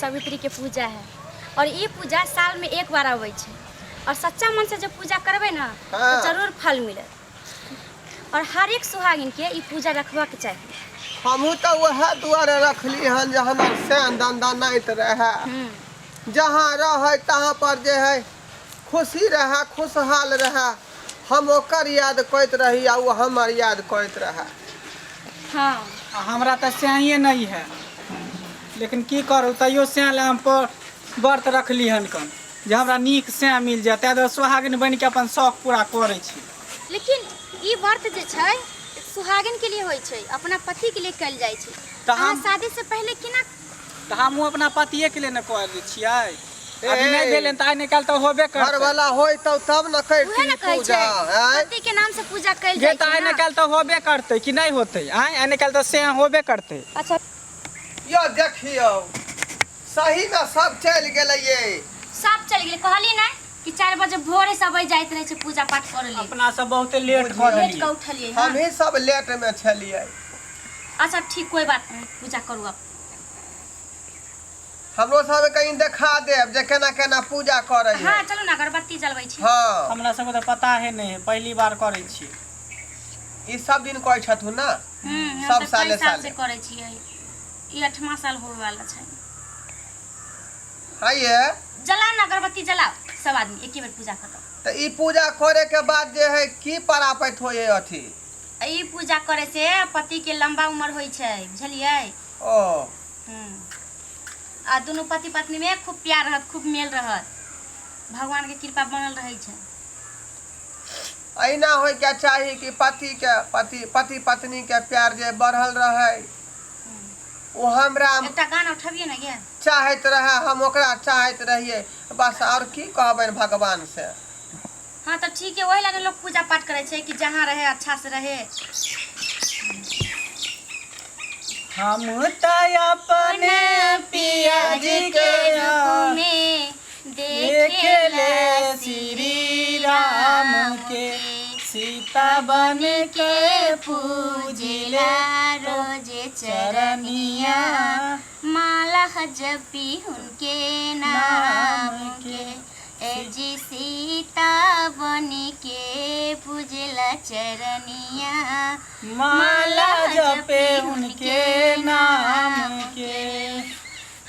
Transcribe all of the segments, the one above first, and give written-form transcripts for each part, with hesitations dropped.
सवित्री के पूजा है और ई पूजा साल में एक बार अबै छै और सच्चा मन से जब पूजा करबै ने तऽ जरूर फल मिलत और हर एक सुहागिन के ई पूजा रखबाक चाही। हमहूँ तऽ उएह दुआरे रखली हन जे हमर सैन दनदनाइत रहए, जहाँ रहै तहाँ पर जे है खुशी रहए, खुशहाल रहए। हम ओकर याद करैत रही आ ओ हमर याद करैत रहए। हाँ। आ हमरा तऽ स्याहिए नहि है, लेकिन की करू, तैयो स्याह लए हम पर व्रत रखली हन कन जे हमरा नीक स्याह मिल जाए, ताहि दुआरे सोहागिन बनि कऽ अपन शौक पूरा करै छी। लेकिन ई व्रत जे छै सुहागिन के लिए होइ छै, अपना पति के लिए कयल जाइ छै। तऽ अहाँ हम शादी से पहले केना? तऽ हमहूँ अपना पतिएके लिए ने करै छियै। अभी ए नहि भेलै तऽ आइ नहि काल्हि तऽ होबे करतै। घरवाला होय तब तब ने उहे करती ने कहै पूजा छै, आँय। पति के नाम से पूजा कयल गे जाइ तऽ छै आइ नहि ना। काल्हि तऽ होबे करतै कि नहि होतै? आँय, आइ नहि काल्हि तऽ सएह होबे करतै। अच्छा। यौ देखियौ, सही मे सब चलि गेलै ये। सब चलि गेलै। कहली ने कि 4 बजे भोरे सब जाइत रहै छै पूजा पाठ करे लेल। अपना सब बहुते लेट कऽ बुझियौ। लेट देलियै। कऽ उठलियै। हाँ। हमही सब लेट मे छलियै। अच्छा ठीक, कोई बात नहीं, पूजा करू अब। हमरो सब कहीं देखा देब जे केना केना पूजा करै है। हाँ चलू ने, अगरबत्ती जलबै छी। हाँ। हमरा सबके तऽ पता है नहि है, पहली बार करै छी। ई सब दिन करै छथुन ने? हम सब तऽ साले कई साल साले से करै छियै, ई 8वां साल होवे वाला छै। हाँ ये जलाओ ने अगरबत्ती, जलाओ सब आदमी एके बेर पूजा करो। तऽ ई पूजा करे के बाद जे है की परापैत होय अथी? ई पूजा करे से पति के लंबा उम्र होइ छै, बुझलियै? ओ। आ दुनू पति पत्नी में खूब प्यार रहत, खूब मेल रहत, भगवान के कृपा बनल रहै छै। एहिना होइके चाही कि पतिके पति पति पत्नीके प्यार जे बढ़ल रहै, ओ हमरा एकटा गाना उठबियै ने गे। चाहैत रहै, हम ओकरा चाहैत रहियै, बस आओर की कहबनि भगवान से। हाँ तऽ ठीक है, वही लगे लोग पूजा पाठ करै छै कि जहाँ रहे अच्छा से रहे। हम तऽ अपने पिया जी के रूप में देखे ले श्री राम के, सीता बन के पूजिले रोजे चरनिया, माला जपी उनके नाम नाम के, के। ए जी सीता बन के पूजला चरनिया, माला जपे उनके नाम के।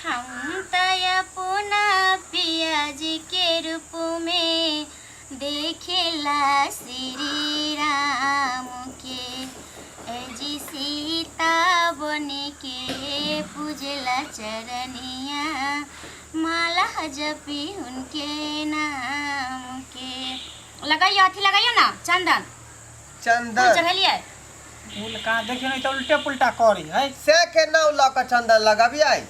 हम तो अपना पिया जी के रूप में देखेला श्री राम के, ए जी सीता बन के पूजला चरनिया, माला जपी उनके नाम के। लगाइयो, अथी लगाइयो ना, चंदन फूल। चंदन चढ़ेलियै? फूल कहाँ? देखियौ नहि तऽ उल्टे पुल्टा करी है। से के नाम लऽ कऽ चंदन लगबियै?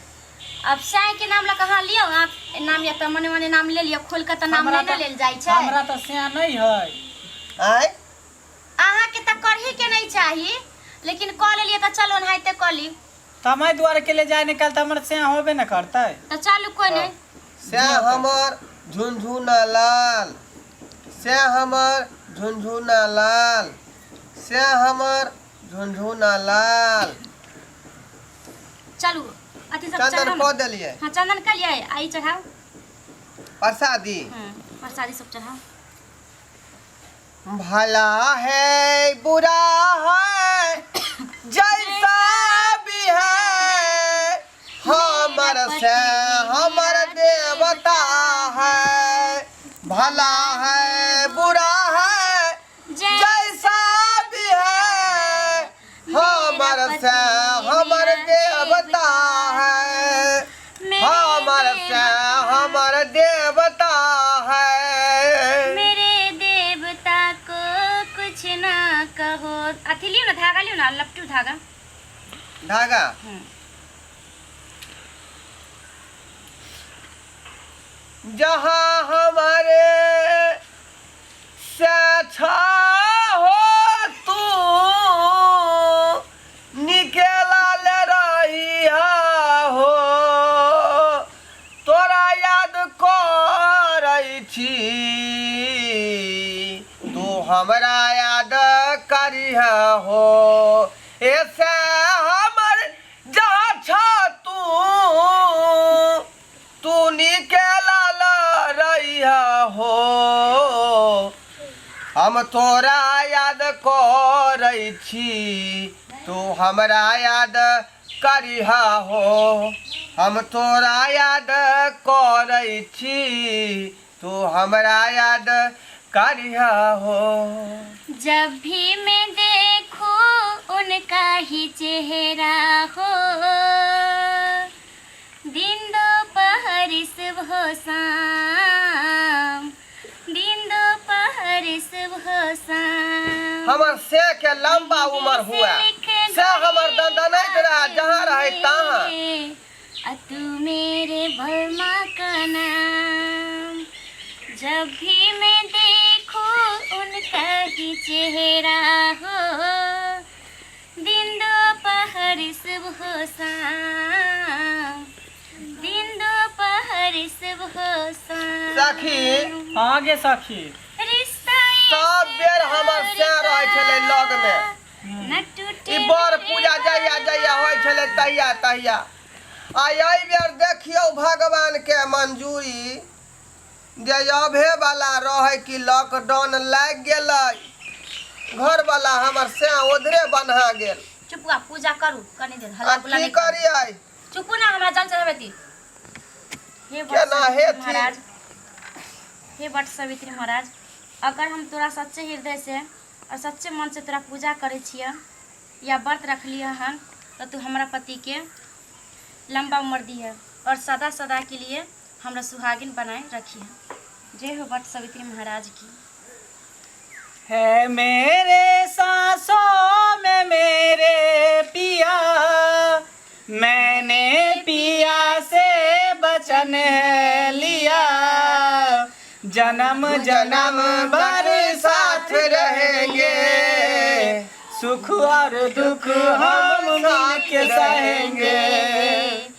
अब साई के नाम लऽ कऽ, हाँ लियौ, आप नाम या तऽ मने मने नाम ले लियौ, खोल कऽ तऽ नाम हमरा नहि ने तऽ लेल जाइ छै। हमरा तऽ सएह नहि है। आँय। अहाँके तऽ करही के नहि चाही, लेकिन कऽ लेलियै तऽ चलू ओनाहिते कऽ ली। तऽ हम एहि दुआरे के ले जाय निकाल तऽ हमर सएह होबे ने करतै। तऽ चलू, कोइ नहि। से हमर झुनझुना लाल, से हमर झुनझुना लाल, से हमर झुनझुना लाल। चलू, अथी सब चंदन चढ़ाउ कऽ ने। देलियै। हाँ, चंदन कलियै आ ई चढ़ाउ। प्रसादी। प्रसादी सब चढ़ाउ। भला है बुरा है जैसा भी है, हमर से हमर देवता है। भला है बुरा है जैसा भी है, हमर से हमर देवता है, हमर से हमर देवता है। मेरे देवता को कुछ ना कहो। अथी लियौ ने, धागा लियौ ने, लपटू धागा। धागा। जहाँ हमारे से अच्छा हो तू निकेला ले रही हो, तोरा याद करै छी, तू हमरा याद करिह हो। ऐसे हमर जहाँ छ तू हम तोरा याद करै छी, तू हमरा याद करिहा हो। हम तोरा याद करै छी, तू हमरा याद करिहा हो। जब भी मैं देखूं उनका ही चेहरा हो, दिन दोपहर सुबह शाम, दिन दोपहर सुबह शाम। हमर से के लंबा उम्र हुआ से हमर दंदनैत रहे जहाँ रहे तहाँ। आ तू मेरे बर्मा का नाम, जब भी मैं देखूं उनका ही चेहरा हो, दिन दोपहर सुबह शाम, दिन दोपहर सुबह शाम। सखी। हाँ गे सखी। रिश्ता सब बेर हमर से रहै छलै लग में। न टूटे ई बड़ पूजा जहिया जहिया होइ छलै तहिया तहिया। आ एहि बेर देखियौ भगवान के मंजूरी जे अभे वाला रहै कि लॉकडाउन लागि गेलै, घर वाला हमर से उधरे बन्हा गेल। चुप हुआ, पूजा करू कनी देर हल्ला आ गुल्ला की नहीं करू। करियै? चुपू ना, हमरा जल चढ़ाबै दी। हे वट केना सावित्री हेथिन? महाराज, हे वट सावित्री महाराज, अगर हम तोरा सच्चे हृदय से और सच्चे मन से तोरा पूजा करै छियै या व्रत रखलियै हन, तऽ तू हमरा पतिके लंबा उम्र दिहे और सदा सदा के लिए हमरा सुहागिन बनाए रखिहे। जय हो वट सावित्री महाराज की। है मेरे सांसों में मेरे पिया, मैंने पिया से वचन है लिया, जन्म जन्म भर साथ रहेंगे, सुख और दुख हम मिल के सहेंगे।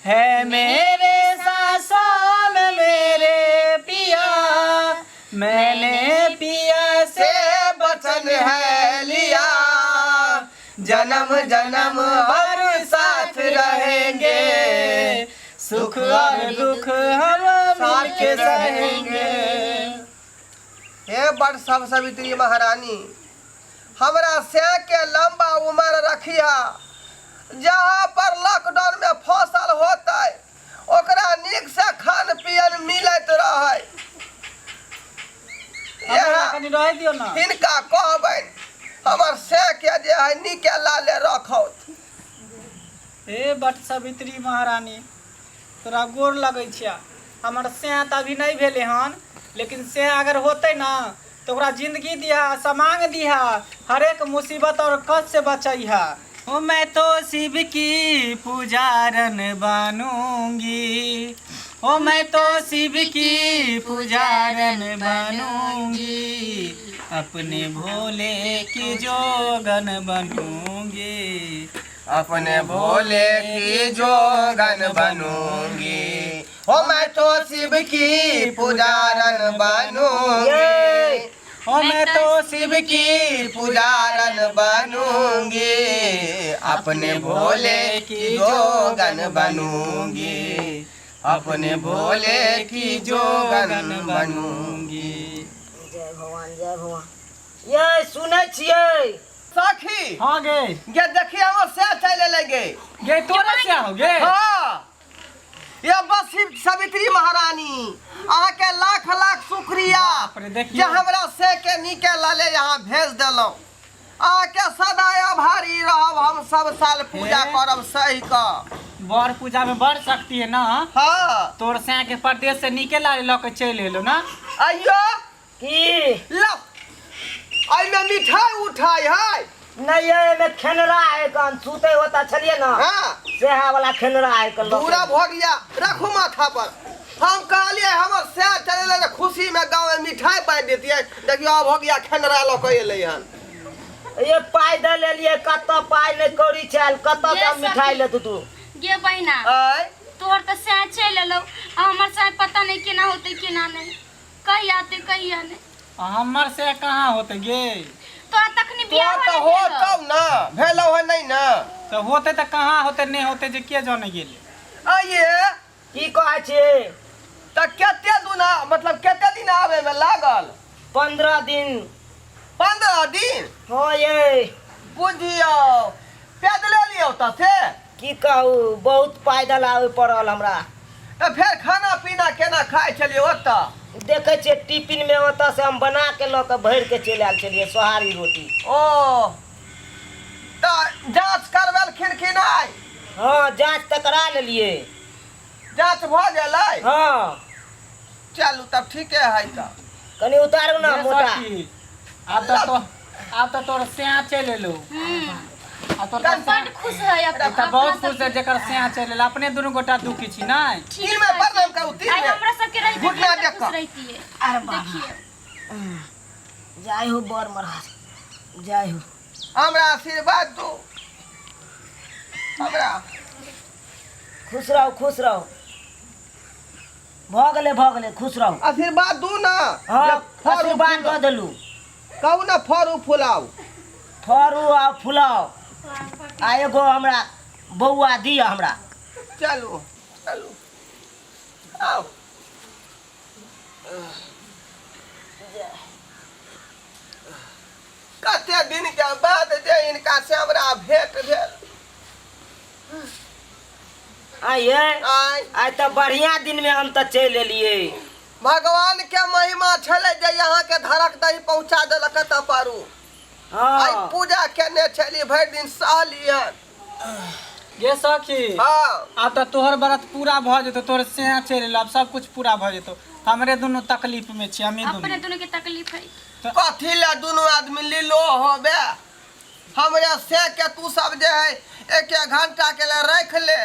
है मेरे सांसों में मेरे पिया, मैंने पिया से से वचन है लिया, जन्म जन्म हर साथ रहेंगे, सुख और दुख हम मिल के सहेंगे। हे बड़ सब सवित्री महारानी, हमरा से के लंबा उम्र रखिया। जहाँ पर लॉकडाउन में फसल होतै ओकरा नीक से खान पियन मिलैत रहै। हमरा कनि रहै दियौ ना। हिनका कहबनि हमर से के जे है नीके लाले रखौत। हे बट सवित्री महारानी, तोरा गोर लगै छिया। हमर सैं तऽ अभी नहि भेलै हन, लेकिन सैं अगर होतै ना तऽ ओकरा जिंदगी दिहा, समांग दिहा, हरेक मुसीबत और कष्ट से बचैहा। ओ मैं तो शिव की पुजारन बनूंगी, ओ मैं तो शिव की पुजारन बनूंगी, अपने भोले की जोगन बनूंगी, अपने भोले की जोगन बनूंगी, ओ मैं तो शिव की पुजारन बनूंगी, ओ मैं तो शिव की पुजारन बनूंगी, अपने भोले की जोगन बनूंगी, अपने भोले की जोगन बनूंगी। जय भगवान, जय भगवान। ये सुनै छियै? सखी। हाँ गे। गे देखिए हमर से चलि एलै गे। गे तोरा क्या हो गे? हाँ, ये बस सावित्री महारानी, अहाँके लाख लाख शुक्रिया बाप रे, देखियौ। जे हमरा से के नीके लाले यहाँ भेज देलहुँ। अहाँके सदा आभारी रहब, हम सब साल पूजा हे। करब सही कऽ। बड़ पूजा में बड़ शक्ति है ना। हाँ। तोर सै के परदेश से नीके लाले लऽ के चलि एलो ना। अइयो। की? लो, एहिमे मिठाई उठाई है। नहीं, ये एहिमे खेनरा है कन सुते होता छलिए ना। हाँ। सेहा वाला खेनरा है कन। पूरा भऽ गया, रखू माथा पर। हम कहलिए हमर सैह चले ले खुशी में गाँव में मिठाई बांटि देतियै, देखियो अब हो गया खेनरा लऽ के एलै हन। ये पाइ दे लेलिए, कत पाइ नहीं कौड़ी छल, कत ये का सब मिठाई लेतु तू। गे बहिना। आय। तोहर तऽ सैह चलि एलौ, आ हमर सैह पता नहीं केना होतै केना नहीं, कहिया आते कहिया नहीं। आ हमर से कहाँ होते गे? तोरा तखनी बियाह तोरा तऽ नहि भेलौ। होतौ ना, भेलौ है नहीं ना। तऽ होते तऽ कहाँ होते नहीं होते जे के जाने गेले। आइए। की कहै छी? तऽ कते दिन मतलब कते दिन आबैमे लागल? 15 दिन। 15 दिन? हँ ये। बुझियौ पैदले लियौ तऽ से? की कहू, बहुत पैदल आबे पड़ल हमरा। तऽ फेर खाना पीना केना खाइ छलियै ओतऽ? देखै छियै टिफिन में ओतऽ से हम बना के लऽ के भरि के चलि आयल छलियै सोहारी रोटी। ओ तऽ जाँच करबेलखिन कि नहि? हँ, जाँच तऽ करा लेलियै। जाँच भऽ गेलै? हँ। चलू तब ठीके है। तऽ कनि उतारू ने ये मोटा। सखी, आब तऽ तो आब तऽ तोर स्याह चलि एलौ। आब तोर तऽ बड खुश है अब। तऽ बहुत खुश है जेकर स्याह चलि एल। अपने दुनू गोटा दुखी छी नहि? तीन में प्रणाम करू, तीन आइ में। हमरा सबके रहिते घुटना तऽ देख खुश कऽ। रहितियै। अरे बाबा। देखिए। जय हो बर महाराज, जय हो। हमरा आशीर्वाद दू हमरा। खुश रहू, खुश रहू। भऽ गेलै, भऽ गेलै, खुश रहू। आशीर्वाद दू ना। हँ। जे फरू आशीर्वाद फूलाउ। दऽ देलू। कहू ने, फरू फुलाउ। फरू आ फुलाउ आ एगो हमरा बौआ दिअ हमरा। चलू चलू, आउ। कते दिन के बाद जे हिनका से हमरा भेंट भेल। आइए। आय। आइ तऽ बढ़िया दिन में हम तऽ चलि एलियै। भगवान के महिमा छलै जे यहाँ के धरक दही पहुंचा देलक तऽ पारू आइ। हँ। पूजा केने छली, भरि दिन सहलियन। गे सखी। हँ। आब तऽ तोहर व्रत पूरा भऽ जेतौ, तोहर स्याह चलि एलौ, आब सब कुछ पूरा भऽ जेतौ। हमरे दुनू तकलीफ में छी, हमी अपने दुनू। दुनू के तकलीफ है। कथी लए दुनू आदमी लीलो होबे? हमरे से के तू सब जे है एक एक घंटा के लिए राखि ले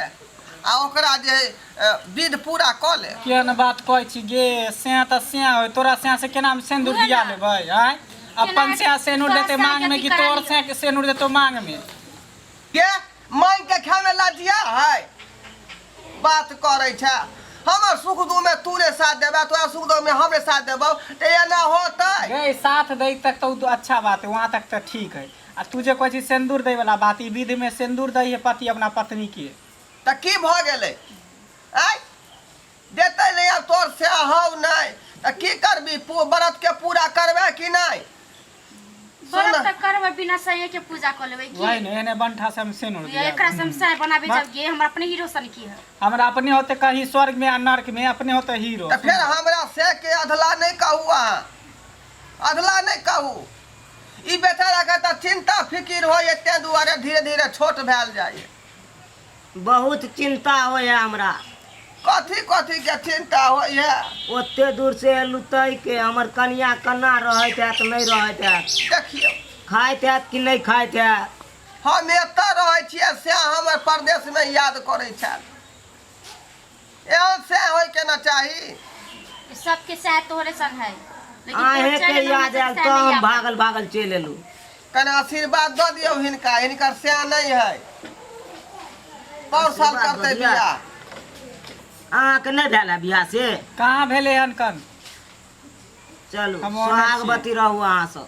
आ ओकरा जे है विध पूरा कऽ ले। केहन बात कहै छी गे? स्याह तऽ स्याह होइ। तोरा स्याह से केना हम सिन्दूर उहे दिया ना। लेबै? आँय, अपन केना स्याह सेनुर तोरा देतै स्याह मांग के में कि अथी करा तोर लियौ। स्याह के सेनुर देतौ मांग में? के मांगि के खाय में लजिया है बात करै छै। हमर सुख दुख में तू ने साथ देबे, तोरा सुख दुख में हमरे साथ देबौ तऽ एना होतै? गे, साथ दै तक तऽ उ अच्छा बात है, वहाँ तक तऽ ठीक है। आ तू जे कहै छी सिन्दूर दै वाला बात, ई विध में सिन्दूर दै है पति अपना पत्नी के। तऽ की भऽ गेलै? आँय, देतै नहि? आब तोर से हौ नहि तऽ की करबी? व्रत के पूरा करबै कि नहि? व्रत तऽ करबै, बिना सहे के पूजा कऽ लेबै की? वही ने, एहने बंठा से हम सिन्दूर या दिया। एकरा से हम सह बनाबे जब गे, हमरा अपने हीरो सन की है। हमरा अपने होते कहीं स्वर्ग में आ नर्क में अपने होते हीरो। तऽ फेर हमरा से के अधला नहि कहू, अहाँ अधला नहि कहू। ई बेचारा के तऽ चिंता फिकिर होइए, ताहि दुआरे धीरे धीरे छोट भेल जाइए। बहुत चिंता होइए हमरा। कथी कथी के चिंता होइए? ओते दूर से एलू तै के हमर कनिया केना रहैत हैत, नहि रहैत हैत। देखियौ। खाइत हैत कि नहि खाइत हैत। हम एतऽ रहै छियै से हमर परदेशमे याद करै छथि। एहन से होइके ने चाही। सबके सह तोहरे सन है, लेकिन तोहर अहें चलि के एलौ, याद हमरा आयल सबके तऽ सह नहि हम आबै। भागल भागल चलि एलू। कने आशीर्वाद दऽ दियौ हिनका। हिनकर सएह नहि है, पौर साल आशीर्वाद करतै दऽ दिअ। बियाह। अहाँके नहि भेल है बियाह से? कहाँ भेलै हन कन? चलू। हम ओने छियै। सोहागवती रहू अहाँ सब।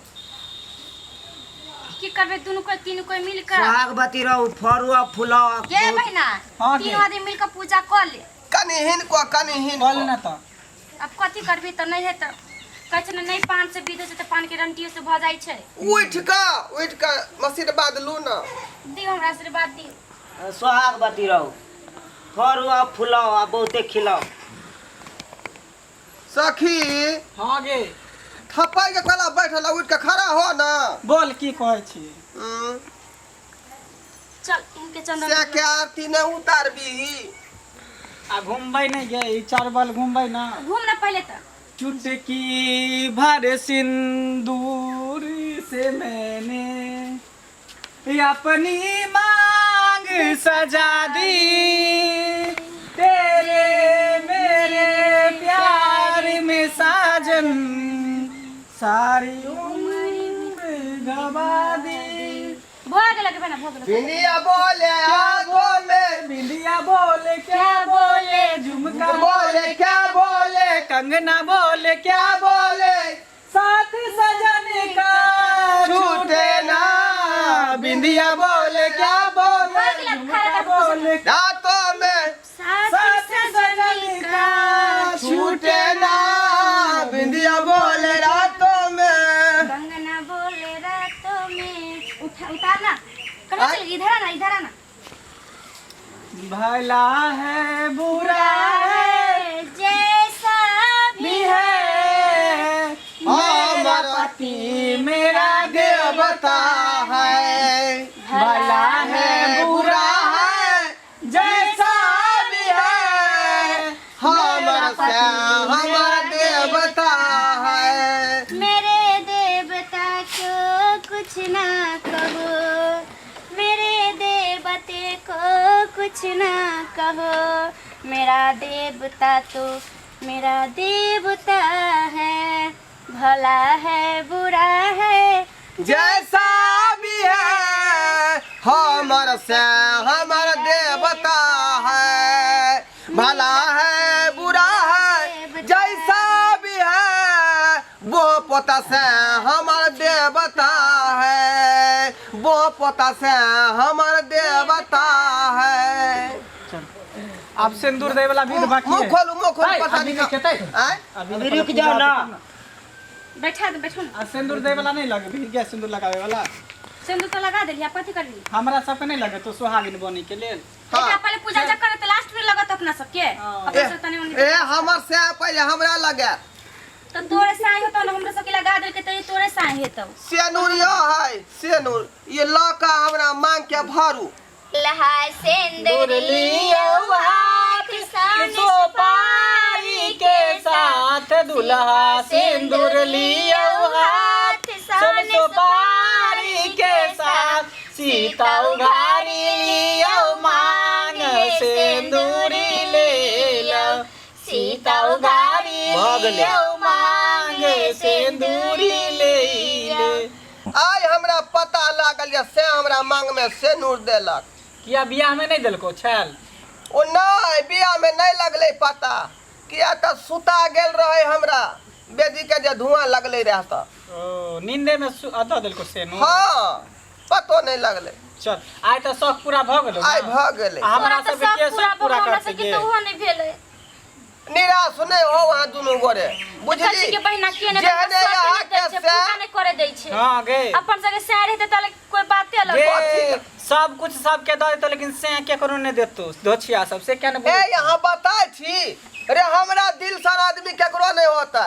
की करबै, दुनू कोई तीनू कोई मिल कऽ सोहागवती रहू, फरू आ फुलाउ आ गे बहुत- बहिना। हाँ तीनू गे। आदमी मिल कऽ पूजा कऽ ले। कनि हिनको, कनि हिनको। बोल ने तऽ। अब कथी करबी तऽ नहि है तऽ कहै छै ने, नहि पान से विध होइ छै तऽ पान के रंटियो से भऽ जाइ छै। उठि कऽ, उठि कऽ आशीर्वाद लू ने। दियौ, हमरा आशीर्वाद दियौ। सोहागवती रहू, फरू आ फुलाउ आ बहुते खिलाउ। सखी। हाँ गे। थप्पड़ के कला बैठल, उठि कऽ खड़ा हो ने। बोल, की कहै छी? चल, इनके चंदन। से के आरती नहि उतारबी? आ घुमबै नहि गे? ई चार बल घुमबै ना। घूम ना पहले तऽ। चुटकी भर सिंदूर से मैंने अपनी मांग सजा दी, तेरे मेरे प्यार में साजन सारी उम्र गवा दी। भऽ गेल बहिना, भऽ गेल। बिंदिया बोले आंखों में। बिंदिया बोले क्या बोले, झुमका बोले क्या बोले, कंगना बोले क्या बोले, साथ सजन का छूटे ना। बिंदिया बोले क्या बोले, झुमका बोले, रातों में साथ साथ सजन का छूटे। कहाँ चल इधर आना, इधर आना। भला है बुरा है जैसा भी है, मेरा हमारा पति मेरा देवता है। भला है बुरा है जैसा भी है, हमर से हमर देवता है। मेरे देवता को कुछ ना कहो, मेरे देवते को कुछ ना कहो, मेरा देवता तो मेरा देवता है, भला है बुरा है जैसा भी है, हमर से हमर देवता है। भला है बुरा है जैसा भी है, वो पोता से हमर देवता है, वो पोता से हमर देवता है। आब सिंदूर दै वाला विध बाकी मुँह है। खोलू, मुँह खोलू, हाय, पता अभी नहीं नहीं खेतै। आँय? अभी अभी रुक जाओ ना। बैठा दे, बैठो ना। आ सिंदूर दै वाला नहीं लगे भीड़ गया सिंदूर लगावे वाला। सिंदूर तो लगा देली, आप कथी करबी? हमरा सबके नहीं लगे तो सुहागिन बने के लेल। हाँ। एकरा पहले पूजा जा करे त लास्ट में लगत अपना सबके। हाँ। अपना सब तनी मनी। ए हमर से पहले हमरा लगे। त तोरे साई होतौ न, हमरा सबके लगा देलके त ई तोरे साई हेतौ। सेनूर यो है सेनूर, ये लऽ कऽ हमरा मांग के भरू। लहा सिंदूर लियो हाथ सान सुपारी के साथ, दुल्हा सिंदूर लियो हाथ सन सुपारी के साथ, सीता उघारी लियो मांग सिंदूरी ले लो, सीता उघारी भऽ गेलै। लियो मांग सिंदूरी ले ले। आइ हमरा पता लागल जे से हमरा मांग में सेनूर देलक। किया बियाह में नहीं देलको छैल? ओ नहि, बियाह में नहि लगलै पता, किया तऽ सुता गेल रहै हमरा बेदी के जे धुआं लगलै रहै तऽ। ओ नींदे में अदऽ देलको सेनूर? हँ, पतो नहि लगलै। चल आइ तऽ शौक पूरा भऽ गेलो। आइ भऽ गेलै। आ हमरा तोरा तऽ सबके सब के पूरा शौक पूरा भऽ हमरा करतै सबके गे? तऽ ओहो नहि भेलै। निराश नहि हो अहाँ दुनू गोरे, बुझली बुझली के बहिना के ने जेहने अहाँ के से पूजा नहीं करे दै छै। हाँ गे, अपन सबके सैर हेतै तऽ कोई बाते अलग। गे सब कुछ सबके दऽ देतो लेकिन से केकरो नहि देतो, दोछिया सब से क्या ने ए बोलै? यहाँ बताय छी रे, हमरा दिल सन आदमी केकरो नहीं होता,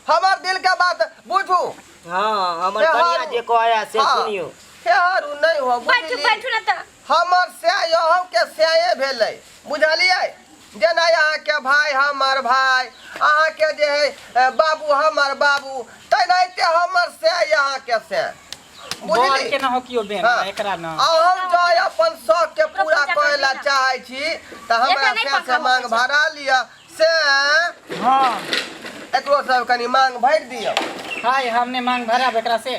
हमर दिल के बात बुझू। हाँ, हमर हे कनिया हारू। जे कहै से हाँ। सुनियो। हे हारू नहीं हो बैठू बुझली। बैठू ना तऽ। हमर से यहो के से भेलै, बुझलियै? जेना अहाँके भाय हमर भाय, अहाँके जे है बाबू हमर बाबू, तेनाहिते हमर से अहाँके से, बर बुझली? के न हो कियो बेन। हाँ। एकरा न आ हम जँ अपन शौक के पूरा पूजा करे ला कर ली ना। चाहै छी तऽ हमरा एकरा नहि से से पंखा मांग होकै छै। भरा लिअ, से हाँ एकरो सब कनि मांग भरि दिअ। हाय, हमने मांग भराब एकरा से।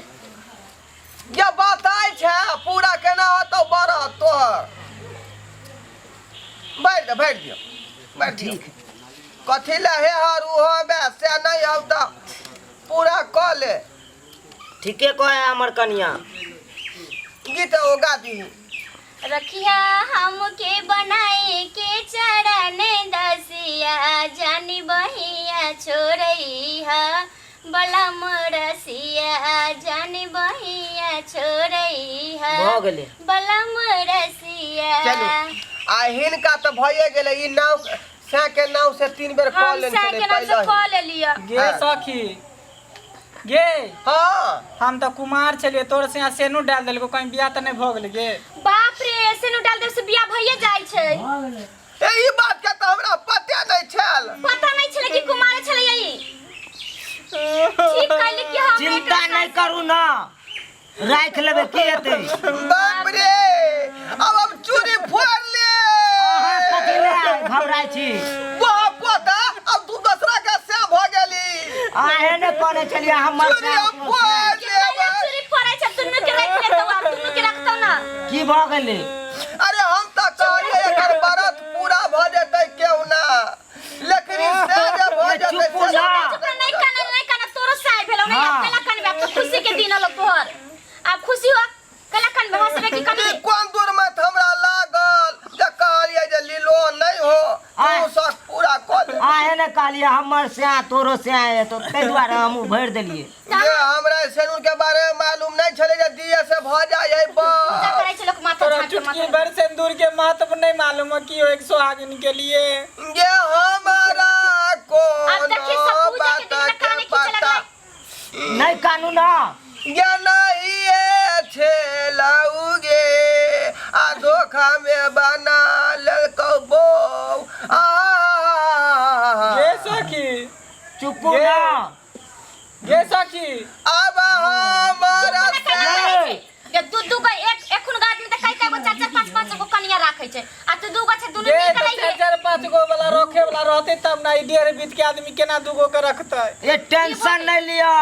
ये बात आइ छै पूरा केना होतौ बरत तोहर? भरि दे, भरि दियौ, भरि दियौ। ठीक। कथी लए हे हरू होबे से नहि हौ तऽ पूरा कऽ ले। ठीके कहै हमर कनिया। गीत ओ गा दीही। रखिया हमके बनाए के चरण दसिया, जानी बहिया छोड़ैहा बलम रसिया, जानी बहिया छोड़ैहा भऽ गेलै। बलम रसिया। चलू, आ हिनका तऽ भइए गेलै, ई नाव सै के नाव से 3 बेर कऽ हम लेने सै छलै के नाम से पहिले। कऽ लेलियै। गे हाँ। सखी गे। हाँ। हम तऽ कुमार छलियै, तोर से यहाँ सेनूर डाल देलको, कहीं बियाह तऽ नहि भऽ गेलै गे? बाप रे, सेनूर डाल देब से बियाह भइए जाइ छै। ए ई बात के तऽ हमरा पते नहि छल। पता नहि छलै कि कुमारे छलै ई। ठीक कहली कि हम चिंता नहि करू ना, राखि लेबै, की हेतै? बाप रे, अब हम चूड़ी फोड़ ले। अहाँ कथी लए घबराइ छी? वाह पोता, अब तू दोसरा के से भऽ गेली। अहें ने कहने छलियै हमर चूड़ी हम फोड़ लेबै। चूड़ी फोड़ै छै, दुनू के राखि लेतौ, आब दुनू के रखतौ ना। की भऽ गेलै? अरे हम तऽ कहलियै एकर व्रत पूरा भऽ जेतै केहुना, लेकिन ई से जे भऽ ए, जेतै चुप से ना। चुप रह, नहीं काना, नहीं काना, तोरो साय भेलौ नहीं। हाँ। आब कैला कनबे? आब तो खुशी के दिन हलो तोहर, आब खुशी हो, कैला कनबे? हंसबे कि ई कनबे? कोन दूर में हमरा लागल जे कहलियै जे लीलो नहि हो, आय। तू शौक पूरा कऽ ले। अहें ने कहलियै हमर स्या तोरो स्या हेतौ, ताहि दुआरे हमहूँ भरि देलियै। जे हमरा सेनुर के बारे में मालूम नहीं छले जे दिए से भ जाय है पूजा बस। करै छै लोक माथा तोरा झाँक के चुटकी माथा भर सिंदूर के महत्व नहीं मालूम है कि एक सुहागिन के लिए। ये हमारा अब देखी कोनो सब पूजा के बात दिन में के काने खींचे पता लगलै। नहि कानू ना। ये नहीं ये छेलाउगे आ धोखा में बना ललकौ बो आ। गे सखी। चुपू गे। ना। गे सखी। अब हमारा चुप ना करै छै। जे दू दू गो एक एखुन आदमी तऽ कई कई गो चार चार पाँच पाँच गो कनिया राखै छै आ तू दू गो छै दुनू गे मिल तऽ के चारि चारि पाँच गो वाला रखे वाला रहते तब ना, ई डेढ़ बीत के आदमी केना दू गो के रखतै? ए टेंशन नहि लिअ।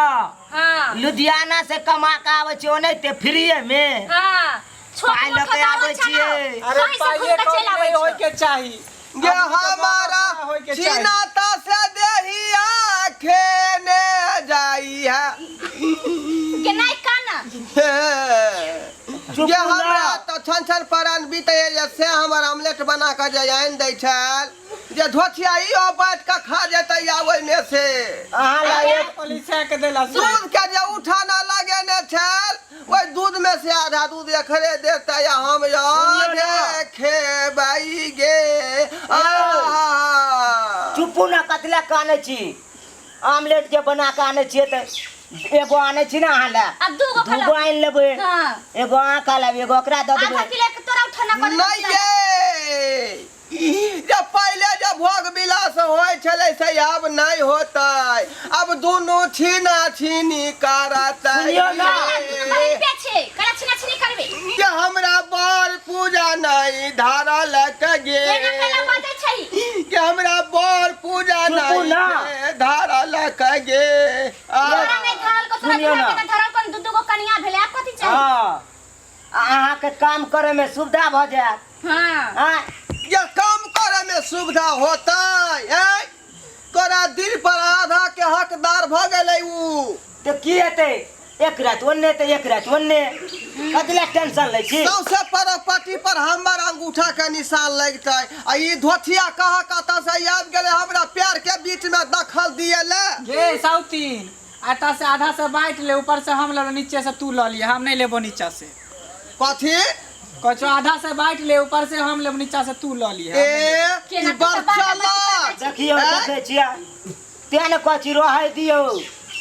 हाँ। लुधियाना से कमा के आबै छियै ओनाहिते फ्रीए मे। हाँ, छोट पाइ मोट लऽ के होता आबै अच्छा ना। छियै। अरे कहीं से पाइये घूम के कम चलि आबै नहीं होय छै। के चाही। ये आदमी के हमारा मन होय के चाही। छीनाता से देहिया खेने जाई है। के नहीं काना। चुप ये ना। हमरा तऽ छन छन परान बीते जे से हमर ऑमलेट बना कऽ जे आनि दै छल जे धोथिया इहो बाँटि कऽ खा जेतै या ओहिमे से। अहाँ लए एक पुलिस के देला से। दूध के जे उठाना लगेने छल ओहि दूध में से आधा दूध एखरे देतै आ हम सुनियौ ना। आधे खेबै गे आ। चुपू ना, कथी लए कानै छी? ऑमलेट जे बना के आनै छियै तऽ एगो आनै छी ने अहाँ लए, अब दू गो दूगो आनि लेबै। हाँ। एगो अहाँ खा लेब, एगो ओकरा दऽ आधा देबै। किलो के तोरा उठाना पड़तौ। नहीं ये जे पहिले जे भोग विलास होइ छलै से आब नहि होतै, आब दुनू छीना छीनी करतै। सुनियौ ना। दुनू बहिन पे छै, कला छीना छीनी करबै। जे हमरा बड़ पूजा नहि धारल के गे। एना कला बाजै छै। कि हमरा बड़ पूजा चुपू नहि ना। धारल के गे। आ। तोरा नहि धरल को, तोरा सुनियौ दुरा ना। के धरल को, दू दू गो कनिया भेलै, आब कथी चाही? हाँ, अहाँके काम करे में सुविधा भऽ जायत। हाँ। आँय? ये काम करे में सुविधा होतै ऐं? तोरा दिल पर आधा के हकदार भऽ गेलै ऊ। तऽ की हेतै, एक राति ओन्ने तऽ एक राति ओन्ने, कथी लए टेंशन लै छी? सौंसे प्रॉपर्टी पर हमर अंगूठा के निशान लगतै आ ई धोथिया कहाँ कतऽ से आबि गेलै हमरा पैर के बीच में दखल दिए ले। गे साउतीन, आटा से आधा से बाँटि ले, ऊपर से हम लेबो, नीचे से तू लऽ लिअ, हम नहीं लेबो नीचा से। कथी? कछो आधा से बाँटि ले, ऊपर से हम लेबो, नीचा से तू लऽ लिअ। ए केना ई बड़ तू तऽ बाँटि चलक। देखियौ। ऐं? देखै छियै तें ने कहै छी रहै दियौ।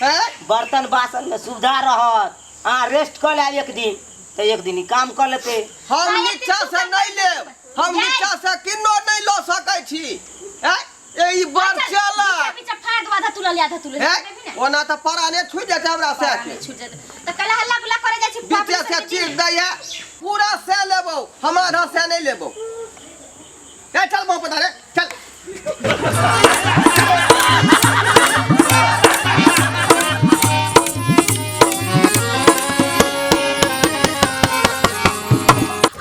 ऐं? बर्तन बासन में सुविधा रहत, अहाँ रेस्ट कऽ लेब एक दिन तऽ एक दिन ई काम कऽ लेतै। हम एक दिन नीचा तू से काम नहीं लेब, हम जाय। नीचा से किन्नो नहीं लऽ सकै छी। ऐं? ए ई बड़ अच्छा, चलक। बीचा बीचा फाड़ दो, आधा तू लऽ ले, आधा तू लऽ ले। ऐं? लेबही ने? ओना तऽ पराने छुटि जेतै हमरा से पराने के। छूट जेतै। तऽ कला हल्ला गुल्ला करे जाइ छी, बीचे बाबू से सबके चीर दिन। दैया, पूरा से लेबौ, हम आधा से नहीं लेबौ। ए चल मुँह पर धरे चल।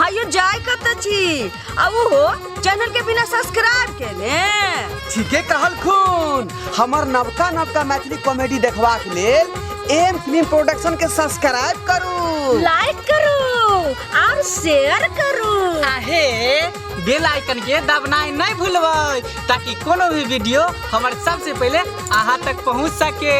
हायो जाय कतऽ छी आ ओहो चैनल के बिना सब्सक्राइब केने? ठीके कहलखुन, हमर नवका नवका मैथिली कॉमेडी देखबाक लेल एम फिल्म प्रोडक्शन के सब्सक्राइब करू, लाइक करू और शेयर करू। आहे बेल आइकन के दबनाइ नहीं भूलबै ताकि कोनो भी वीडियो हमर सबसे पहले अहाँ तक पहुँच सके।